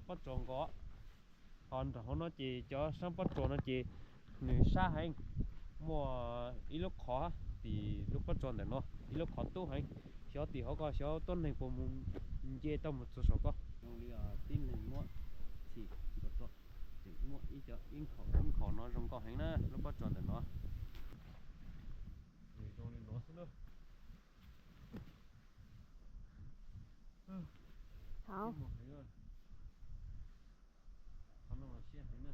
pob tsuas nkaus. Ho nram hauv no ces cov sab pob tsuas no ces nws sab heev, muaj ib lub qhov tim lub pob tsuas ntawm no, ib lub qhov tub heev. Xyov tim hauv ko xyov tuab neeg puas mus nce tau mus txog saum ko. Zoo li tib neeg muab txhim nkaus rau, tseem muaj ib co ib nkhaus ib nkhaus no zoo nkauj heev na, lub pob tsuas ntawm no. Zoo li no xwb na. Tib muag heev. Qhov no los siab heev na.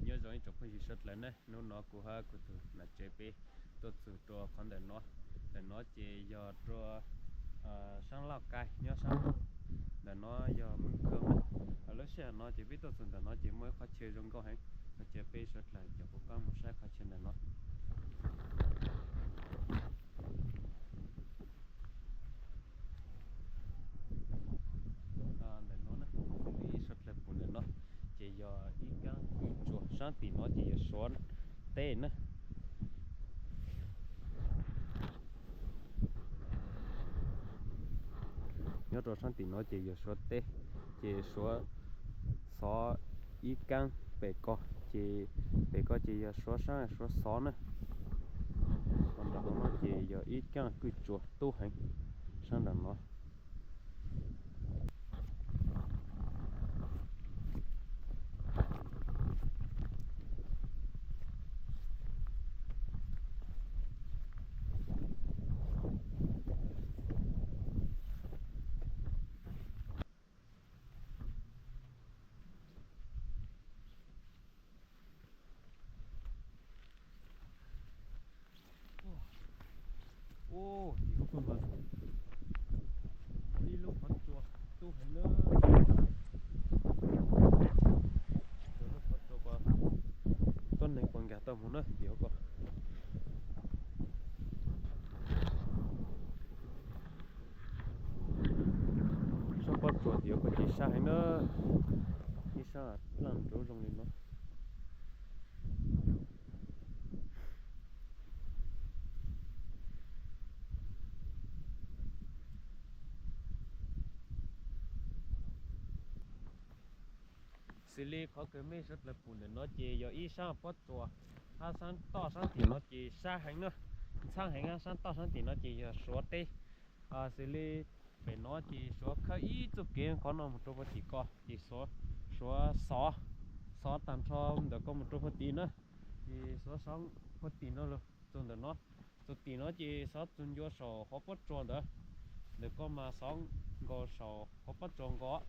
Nyob zoo ib tsoom phooj ywg sawv dlawg ne, hnub no kuv hab kuv tus nam tsev peb tuaj txug rua qhov ntawm no. Ntawm no ces yog rua saab Lauj Kai nyob saab, ntawm no yog Mej Khoo na. Lub sij hawm no ces peb tuaj txug ntawm no ces muaj ib qhov chaw zoo nkauj heev, qhov chaw peb sawv dlawg cov kuv pab mus saib qhov chaw ntawm no. Ntawm no na, ib sawv dlawg pum ntawm no ces yog ib kaab kwj tsuas, saab tim no ces yog Suav teb na. Nyob rau saab tim no ces yog Suav teb, ces Suav xov ib kaab pem ko, ces pem ko ces yog Suav saab Suav xov na. Ho nram no ces yog ib kaab kwj tsuas tub heev, saab nram no. Ua, tim hauv ko mas muaj ib lub qhov tsua tub heev na. Lub qhov tsua ko tuab neeg puas nkag tau mus na tim hauv ko. Sab pob tsuas tim hauv ko ces sab heev na, ib sab dlaaj ntsuav zoo li no. Xws li qhov kws mej sawv dlawg pum ntawm no ces yog ib sab pob tsuas, hab sab toj sab tim no ces sab heev na, ntxhab heev hab sab toj sab tim no ces yog Suav teb. Xws li pem no ces Suav khawb ib txuj kev qhov no mus rau puag tim ko ces Suav xov, xov tag nrho ntawm ko mus rau puag tim na, ces Suav xov puag tim no los txug ntawm no, txug tim no ces xov txug ncua saum qhov pob tsuas ntawd, ntawm ko mas xov nkaus saum qhov pob tsuas nkaus.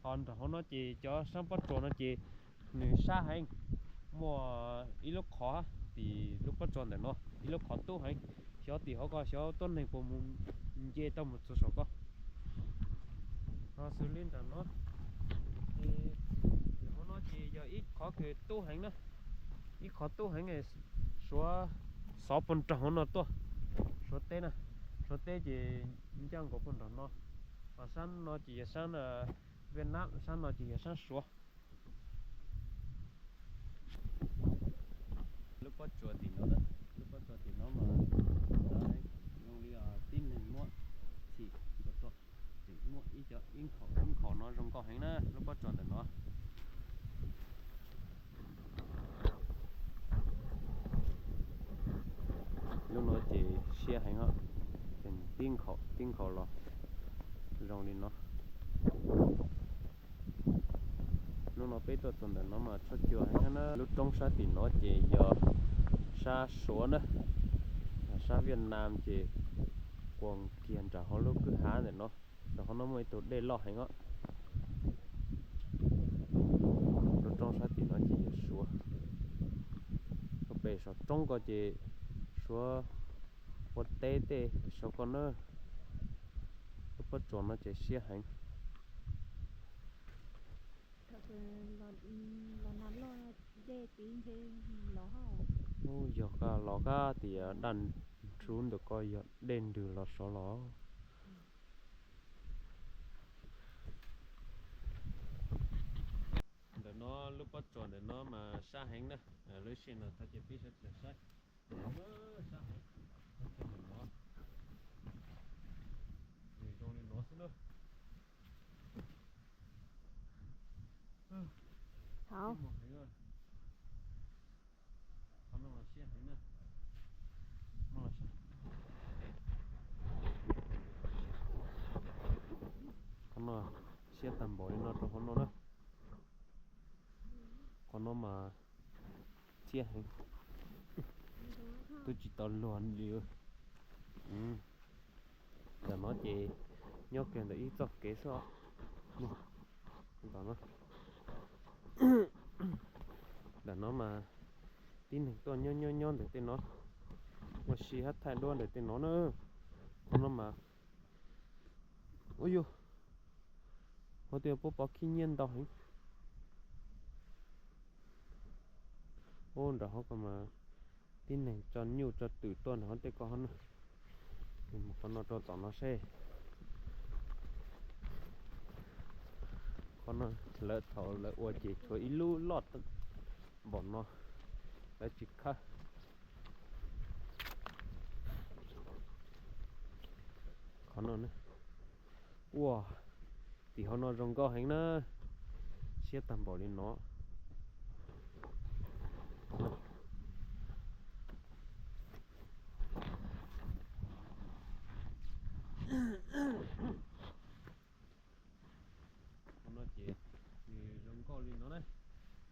Ho nram hauv no ces cov sab pob tsuas no ces nws sab heev, muaj ib lub qhov tim lub pob tsuas ntawm no, ib lub qhov tub heev, xyov tim hauv ko xyov tuab neeg puas mus nce tau mus txug saum ko. Ho xws li nram no, nram hauv no ces yog ib qhov kws tub heev na, ib qhov tub heev, Suav xov puag nram hauv no tuaj, Suav teb na, Suav teb ces ncaj nkaus puag nram no. Ho sab no ces yog sab Viaj Nam, sab no ces yog sab Suav. Lub pob tsuas tim no, lub pob tsuas tim no mas zoo li tib neeg muab txhim nkaus rau, tseem muaj ib co ib nkhaus ib nkhaus no zoo nkauj heev na lub pob tsuas ntawm no. Lub no ces siab heev os, tib nkhaus tib nkhaus los zoo li no. Lub Peb tuaj txog ntawm no mas tshaj cuag heev na. Lub roob sab tim no ces yog sab Suav na, sab Viaj Nam ces quas kiag nram hauv lub kwj hav ntawm no. Rau qhov no muaj ib tug dej loj heev os. Lub roob sab tim no ces yog Suav. Pem saum roob ko ces Suav ua teb tej saum ko na. Lub pob tsuas no ces siab heev. Ub, yog koj los kab tias daj nrub ntawm ko yog dej nrws los saud los. Ntawm no lub pob tsuas ntawm no mas sab heev na. Lub sij no thov cia peb sawv daws saib. Sab heev. Zoo li no xwb na. Qhov no siab heev na. Qhov no siab tag npaum li no rau qhov no na. Qhov no mas siab heev, twb tsis tau luag li. Ntawm no ces nyob kiag ntawm ib txoj kev xwb os. Ntawm no mas tib neeg tuaj nyob nyob nyob ntawm tej no, ua si hab thaij duab ntawm tej no na. Qhov no mas, ua yus, hauv twb puab pov khib nyiab ntau heev. Ub, nram hauv ko mas tib neeg tso nyuj tso twm tuaj nram hauv tej ko hov na. Mus qhov no rau tom no seb. Qhov no lawv thaum lawv ua ces tshuav ib lub loj npaum no, lawv tsis khawb. Qhov no, ua, tim hauv no zoo nkauj heev na, siab tag npaum li no. Qhov no ces nws zoo nkauj li no na,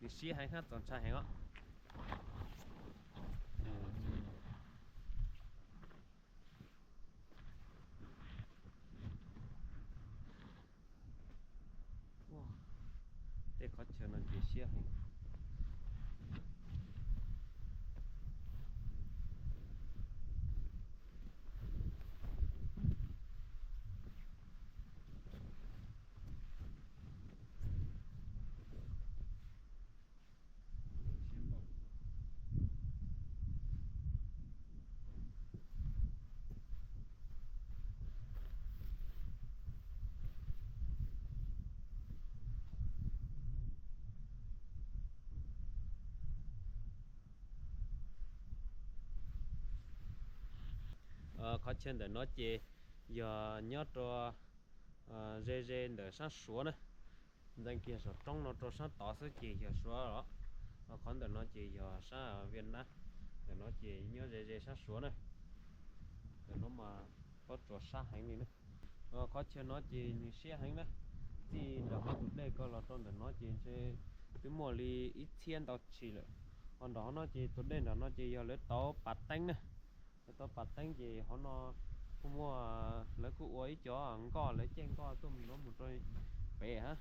nws siab heev hab txaus ntshai heev os. Tej qhov chaw no ces siab heev. Qhov chaw ntawm no ces yog nyob rau ze ze ntawm sab Suav na, ntxeev kiag saum roob no rau sab tod xwb ces yog Suav os. Qhov ntawm no ces yog sab Viaj Nam, ntawm no ces nyob ze ze sab Suav na. Ntawm no mas pob tsuas sab heev li na. Qhov chaw no ces nws siab heev na, txij nram qhov tus dej ko los rau ntawm no ces ntshe twb muaj li ib txhiab ntau tshis lawm. Ho nram qhov no ces tus dej nram no ces yog lawv tauv pas teeb na. Lawv tauv pas teeb ces qhov no kuj muaj, lawv kuj ua ib co nkoj, lawv caij nkoj tuaj mus no mus rau pem hab.